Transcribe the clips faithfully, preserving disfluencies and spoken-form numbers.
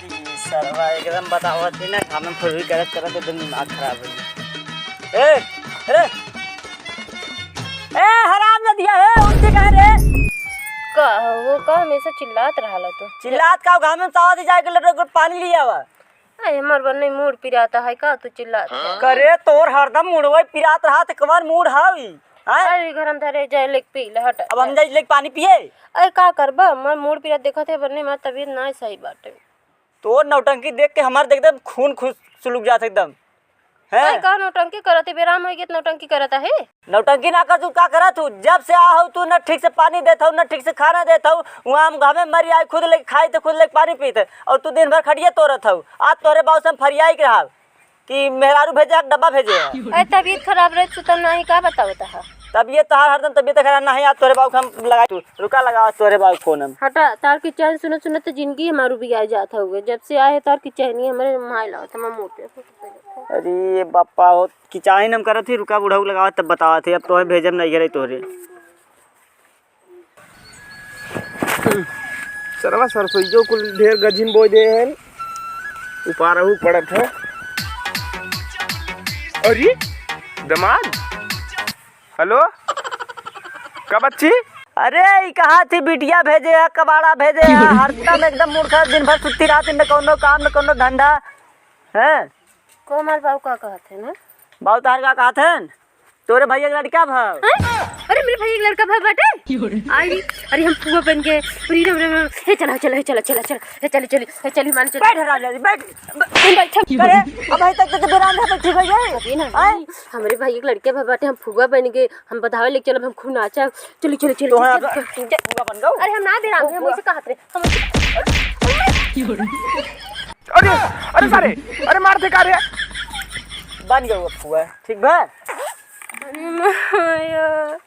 ई सरवा एकदम बतावत ही ना, काम में फुरवी करत करत एकदम दिमाग खराब हो गया। ए, अरे, ए, हराम न दिया है, उठते कहाँ रे? का हो, का हमेशा चिल्लात रहला तू? चिल्लात का, घाम में सावा से जाके लटक के पानी ले आवा। अरे, हमार बन्ने मूड़ पिराता है का, तू चिल्लात है? करे, तोर हरदम मुड़वे पिरात रहा, त कवन मूड़ हावी? हैं? अरे, घर हम धरे जाए, लेके पी ले, हट। अब हम जाई लेके पानी पिए? अरे, का करबा, हमार मूड़ पिरात देखत है, बन्ने हमार तबीयत ना सही बाटे। तोर नौटंकी देख के हमार देख एकदम खून खुश सुलुक जात एकदम। हैं? अरे, का नौटंकी करत है? बेराम होई गई त नौटंकी करत है? नौटंकी ना कर, तू का करत हूँ? जब से आ हो तू न ठीक से पानी देत हूँ, न ठीक से खाना देत हूँ। वहाँ हम घामे मरी आई, खुद लेके खाई थे, खुद लेके पानी पीते, और तू दिन भर खटिया तोड़त हूँ। आज तोहरे बाबू से हम फरियाई के रहा कि मेहरारू भेजे है, डब्बा भेजे है। अरे, तबीयत खराब रहे, सुतम नहीं, का बतावत है? तबीयत तहार हरदम तबीयत खराब नहीं, आज तोहरे बाबू के हम लगाई, तू रुका, लगा आज तोहरे बाबू के फोन हम। हटा, तार के चैन सुनत सुनत तो जिंदगी हमारू बिगाड़ जात हउवे। जब से आए तार के चैनी हमरे माय लागत, हम मोटे। अरे बापा हो, कि चाहे न हम करत ही, रुका बुढ़ऊ लगावत तब बतावत ही, अब तोहे भेजब नहीं घरे तोहरे। सरवा सरसोइयो कुल ढेर गझिन बोय दे हैं, उपारहू पड़त है। अरे दमाद, हेलो, का बच्ची? अरे, ई कहा थी बिटिया भेजे है, कबाड़ा भेजे है, हरदम एकदम मूर्खा, दिन भर सुत्ती रहत, न कौनो काम, न कौनो धंधा, हैं? को हमार बाऊ का कहत है ना? बाऊ तार का कहत है? तोरे भैया के लड़का भाव। हैं? अरे, मेरे भैया के लड़का भाव बाटे? आई, अरे, हम फुआ बन गए। अरे, राम, राम, राम। हे, चला, चला, हे, चला, चला, चला। हे, चली, चली, हे, चली, मान चली। बैठ, राजा जी, बैठ। ब-, तुम बैठो। अरे, अब भाई तक तो बेराम है, बैठी भैया। अरे, ना, आय? हमरे भैया के लड़का भाव बाटे, हम फुआ बन गए। हम बधावे लेके चलब, हम खूब नाचब। चली, चली, चली, तो चली, है चली, अब चली, चली। फुआ बन गए? अरे, हम ना बेराम है, हम फुआ। उसे कहत रहे। हम अरे, अरे सारे, अरे मार दे का रे? बन गए वो फुआ, ठीक बा? अरे मायो,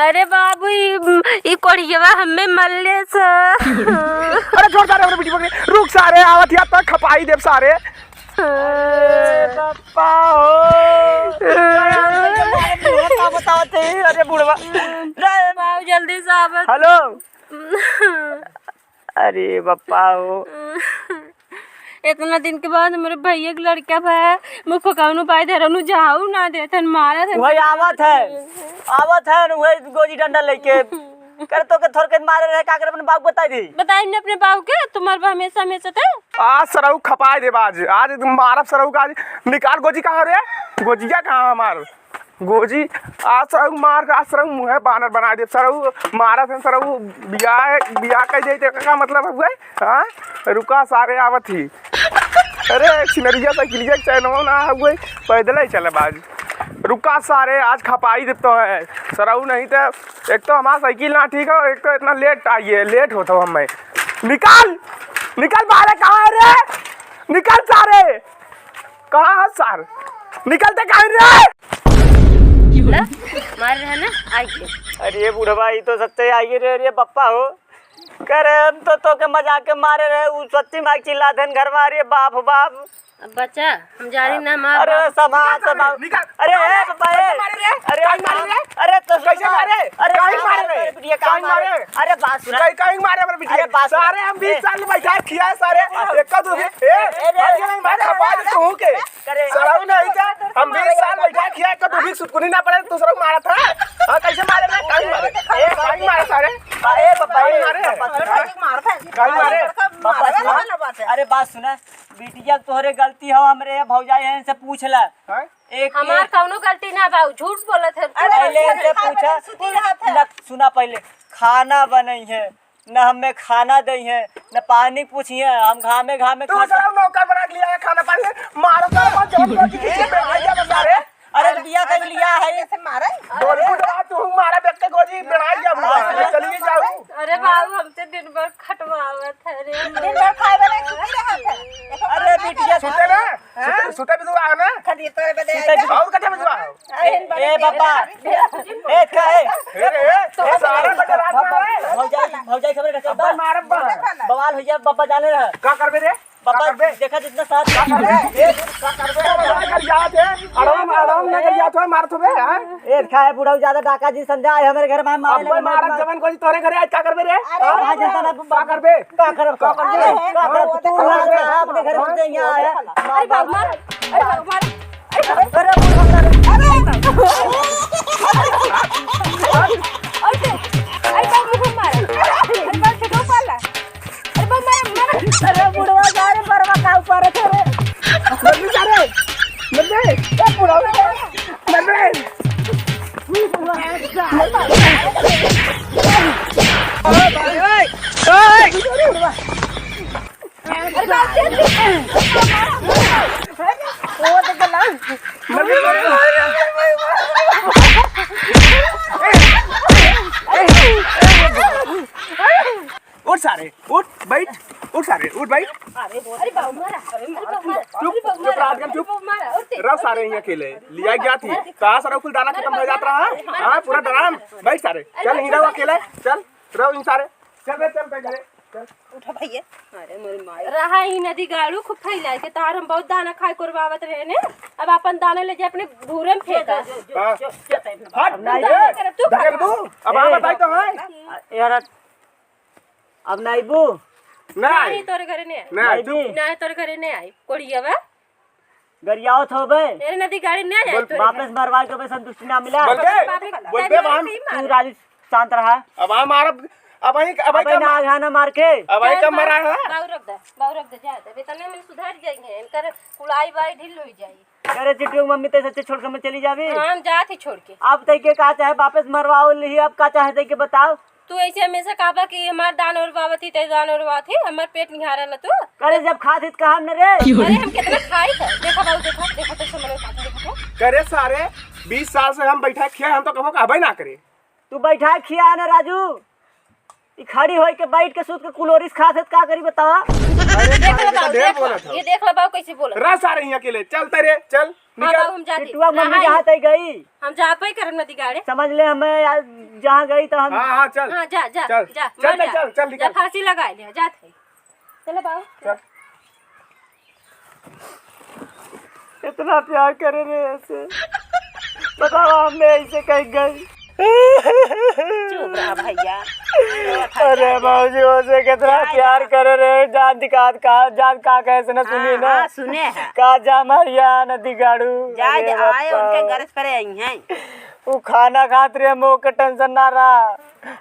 अरे बाबू, ई, ई कोढ़ियवा हमें मल्ले स। अरे छोड़ सारे, हमरे बेटी पकड़े। रुक सारे, आवत हिया तो खपाई देब सारे। अरे बापा हो। अरे बुढ़वा। बाबू जल्दी से आवत। हेलो। अरे बापा हो। इतना दिन के बाद हमरे भैया के लड़का भा, मुख कौनो पाई दे रहनु, जाऊ ना देथन, मारत हन। वही आवत है, आवत है न, वही गोजी डंडा लेके। कर तो के थोर के मारे रहे, का करे अपने बाप को बताई दी। बताई ने अपने बाप के, तुम्हार बा हमेशा, हमेशा ते। आज सरऊ खपाई देब आज, आज एकदम मारब सरऊ का आज। निकाल गोजी कहाँ रे? गोजिया कहाँ हमार? गोजी, आज सरऊ मार के, आज सरऊ मुँहे बानर बनाइ देब, सरऊ मारत हन, सरऊ बियाह, बियाह कइ देई, त का मतलब हउवे? हाँ? रुका सारे, आवत ही। अरे, छिनरिया साइकिलिया के चैनवा ना हउवे, पैदल ही चलब आज। रुका सारे, आज खपाई देब तोहे, सरऊ नहीं त, एक तो हमार साइकिल ना ठीक है, एक तो इतना लेट आई है, लेट होत हो हमें। निकल, निकल बाहर, कहाँ है रे? निकल सारे। कहाँ है सार? निकलते काहे रे? ला, मार रहे ना, आइए। अरे बुढ़वा, ई तो सच्चे आइए रे, अरे बप्पा हो। करे हम तो तोके मजाक के मारे रहे, उ सच्ची मार चिल्ला देन घर में, अरे बाप हो बाप। अब बच्चा, हम जानी ना मार अरे बाप। समाज से बाप। निकाल। अरे ए बप्पा ए। कैसे मारे रे? अरे कैसे मारे रे? अरे तो कैसे सुन ना। मारे? अरे कैसे कहाँ मारे मारे रे? मारे? बिटिया, कहाँ कैसे मारे? मारे? अरे बात सुना। कहीं, कहीं मारे हमरे बिटिया। अरे बात सुना। सारे हम बीस ए। साल बैठा खिया है सारे। ए। एक का दो भी। ए, ए, ए, भाई, भाई, खपा दे तू के। करे। सरऊ नहीं क्या? हम बीस साल बैठा खिया, कभी भी सुटकुनी ना पड़े, तू सरऊ मारा था। हाँ, कैसे मारे रे? कहीं मारे? ए, कहीं मारे सारे? ए, बप्पा, कहीं ए, मारे? बप्पा, कहीं मारे? बप्पा, सुना। अरे बात सुना, बिटिया तोहरे गलती हो, हमरे भौजाई है, इनसे पूछ ला। हाँ? एक हमार कौनो गलती ना बा, उ झूठ बोलत है। अरे, पहले इनसे पूछा। सुती रहत है। ना, सुना पहले, खाना बनई है, न हमें खाना दई है, न पानी पूछी है, हम घामे घामे तू खाते सारा नौकर बना के लिया है खाना पानी, मारो तो अपन जौन रोटी की चीज बनाई जा बता रे। अरे बिया कहीं लिया है। कैसे मारे? डोलकू डोला तू मारा देख के गोजी बनाई जा बुआ, चलिए जाऊ। अरे बाबू, हमसे दिन भर खटवावत है रे। दिन भर खाए वाला सुती रहत है। अरे बिटिया सुते ना, हाँ? सुते, सुते भी तू आ ना। खाली तोरे बदे सुते भी। और कटे में तू आ? ए, ए, बाबा। ए, का है? ए, ए, ए, सारा बटे रात में आए। भौजाई, भौजाई खबर रखे अब्बा बा। मारब बा। बवाल हो गया, बाबा जाने रहा। का करबे रे? पापा, का करबे? देखा जितना साथ का करबे? ए, का करबे? का कर जात है? आराम, आराम ना कर जात है, मारत होबे, हाँ? ए, खाए बुढ़ऊ ज्यादा डाका जी समझा, आए हमरे घर में मारे अब लगे, मारत मार। जवन कोई तोरे घरे आज का करबे रे? अरे, हाँ? भाई, जनता ना, का करबे? का करब? का करबे? अरे, का करब? हाँ? तू मार रहा है, अपने घर में से यहाँ आया। अरे, बाप, मार। अरे, बाप, मार। अरे, बुढ़वा मारे। अरे, अरे, बाप, मुँह मारा। अरे, बाप, छोटो पाला। अरे, बाप, मारा, मारा। अरे, बुढ़वा जा रे, बरवा का ऊपर है रे। मत भी जा रे। मत भी। ए, बुढ़वा। मत भी। अरे, बाप, ए, ए। अरे, बाप, ओ, देख ना। उठ सारे, उठ, बैठ, उठ सारे, उठ, बैठ। अरे बाबू मारा, अरे बाबू मारा, चुप, अरे बाबू चुप मारा, रह, आजकल चुप। अरे बाबू मारा, उठ। रह सारे, यहाँ अकेले लिया गया थी, कहाँ सारा कुल दाना खत्म हो जात रहा है? हाँ, पूरा ड्राम। बैठ सारे, चल हीरा अकेले, चल, रहो इन सारे, चल रे, चल, चल, चल। उठा भैया। अरे मोरी माई। रहा ही नदी गाड़ू खूब फैलाए के, तार हम बहुत दाना खाए कोरबावत रहे ने। अब अपन दाना ले जाए अपने घूरे में फेंका। हाँ। हट, अब नहीं दाना जाए। करब तू ढकेल दू। अब ए, आप बताई तो है। यार, अब नहीं बू। नहीं। नहीं, तोरे घरे नहीं आई। नहीं, नहीं तू। बू। नहीं, तोरे घरे नहीं आई। कोड़िया बा। गरियावत होबे। तेरे नदी गाड़ी नहीं आई बोल, तोरे वापस घर। मरवा के बे संतुष्टि ना मिला। बोल बे, बाप रे, बोल बे, तोरे हम नहीं मारे। तू राजू शांत रहा। अब हम मारब, अब वहीं, अब वहीं अबे कब ना, आघा ना मार के। अब वहीं कब मरा है? बाऊ रख दे, बाऊ रख दे, जा दे। इतने में सुधर जाएंगे, इनकर कुलाई बाई ढील हो जाई। अरे चिट्टू मम्मी तो सच्चे छोड़ के मैं चली जाबी। हाँ, हम जात ही छोड़ के। अब तई के का चाहे वापस मरवाओ लिही, अब का चाहे तई के बताओ। तू ऐसे हमेशा कहबा कि हमार दान और बाबत ही, ते दान और बाबत ही, हमार पेट निहारल तू। करे जब खात ही त कहब न रे। अरे हम कितना खाई था, देखा बाबू, देखा, देखा तो समझ में देखा। करे सारे, बीस साल से हम बैठा खिया, हम तो कबो कहबे ना करे। तू बैठा खिया है ना राजू, ई खड़ी होई के बैठ के सूत के कुलोरिस खात है, का करी बतावा? अरे देख सारे, लो बाबू, ढेर देख लो, बोलत हो। ये देख लो बाबू कैसे बोलत। रह सारे यहाँ अकेले, चल तेरे, चल, हाँ निकल। बाबू, हम जाते। चिट्टुआ मम्मी हाँ, जहाँ तई गई। हम जाबे करब नदी गाड़े। समझ ले, हमें यार, जहाँ गई तो हम हाँ, हाँ, चल। हाँ, जा, जा, चल। जा, चल, मर चल, जा। चल, चल, जा, निकल। फांसी लगा ले, जात है। चलो बाबू। चल। इतना प्यार करे रहे ऐसे। बताओ, हमने ऐसे कहीं गई। चुप रहा भैया। अरे भौजी, ओसे कितना प्यार करे रहे, जान दिखात का, जान का कहे से ना सुनी हाँ, ना। हाँ, सुने हैं। का जा मारिया नदी गाड़ू। जाए अरे दे, आए बाप्पा। उनके गरज पर आई हैं। उ खाना खात रहे, मोह के टेंशन ना रहा,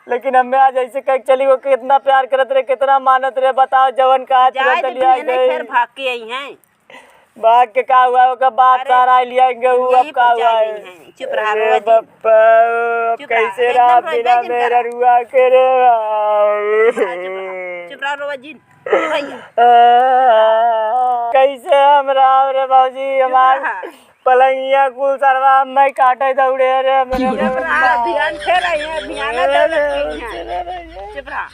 लेकिन हमें आज ऐसे कह के चली गो, कितना प्यार करत रहे, कितना मानत रहे, बताओ, जवन कहा जाए तुरंत दे, लिया बिहाने गई। फिर भाग के आई हैं। भाग के का हुआ, ओकर बाप अरे, सारा लिया गए, उ अब यही का हुआ पहुंचा है? गई हैं। चुप रहा, अरे रोवा जिन। बप्पा, अब चुप रहा, कैसे एकदम रहा रोवा बिना जिन करा। मेरा रुआ के रे बाबू? चुप रहा, चुप रहा, चुप रहा, रोवा जिन। भैया। कैसे हम राम रे बाबूजी, चुप हमार रहा। पलंगिया कुल सरवा मैं काटे दौड़े रे मेरे चुप रहा, बाबा। ध्यान फेर आई है, ध्यान अरे दौलत की है। चुप रहा।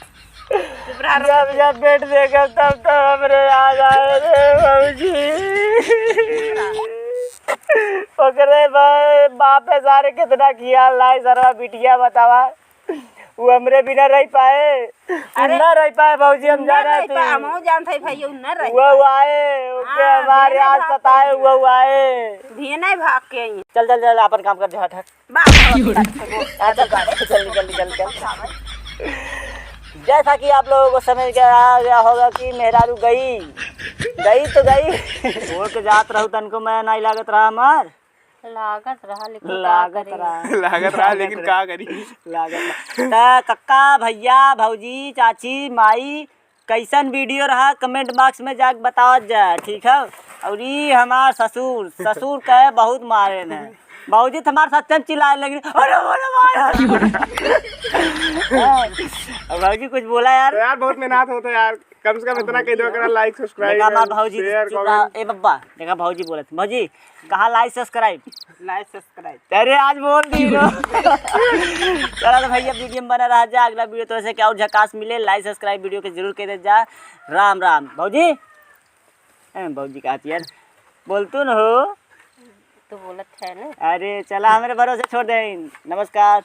चुप रहा, चुप रहा, जब, जब बेड देखब तब तो हमरे याद आए रे बाबूजी। ओकरे बा-, बाप पे सारे कितना खियाल लाई सरवा बिटिया बतावा। उ हमरे बिना रह पाए, अरे, ना रह पाए भौजी, हम ना जाना रह थी। पाए, हमहू जानत हई भाई, उ ना रह वो पाए। आए, ओके हाँ, हमारे बिना आज भाग सताए, के वो आए। बिना भाग के आई। चल, चल, चल, अपन काम कर, झट, हट। बाप रे, बाप रे। हाँ, चल, चल, चल, निकल, निकल, निकल। जैसा कि आप लोगों को समझ गया, आ गया होगा कि मेहरारू गई, गई तो गई। छोड़ के जात रहू, तनको मैं नहीं लागत रहा हमार। लागत रहा, लेकिन का लागत करी? रहा। लागत रहा, लेकिन का करी? लागत रहा। त कक्का, भैया, भौजी, चाची, माई, कैसन video रहा, comment box में जाके बतावत जा, ठीक है? और ई हमार ससुर, ससुर के बहुत मारे न। भौजी तो हमार सच्चे में चिल्लाए लगी, "अरे, अरे, मार।" और भौजी कुछ बोला यार? तो यार, बहुत मेहनत होता है यार, कम से कम इतना कह दो, करा like, subscribe, देखा हमार भौजी share, चुप रहा। Comment। ए बब्बा, देखा भौजी बोलत, भौजी, कहा like subscribe? Like subscribe। अरे आज बोल दी रो। चला तो भैया video में बना रहा जा, अगला video तो ऐसे क्या और झकास मिले, like subscribe video के जरूर कर दे जा। राम राम भौजी। ए, भौजी कहा थी यार, बोल तू न हो। तो बोलत है ना। अरे चला हमरे भरोसे छोड़ दे। नमस्कार।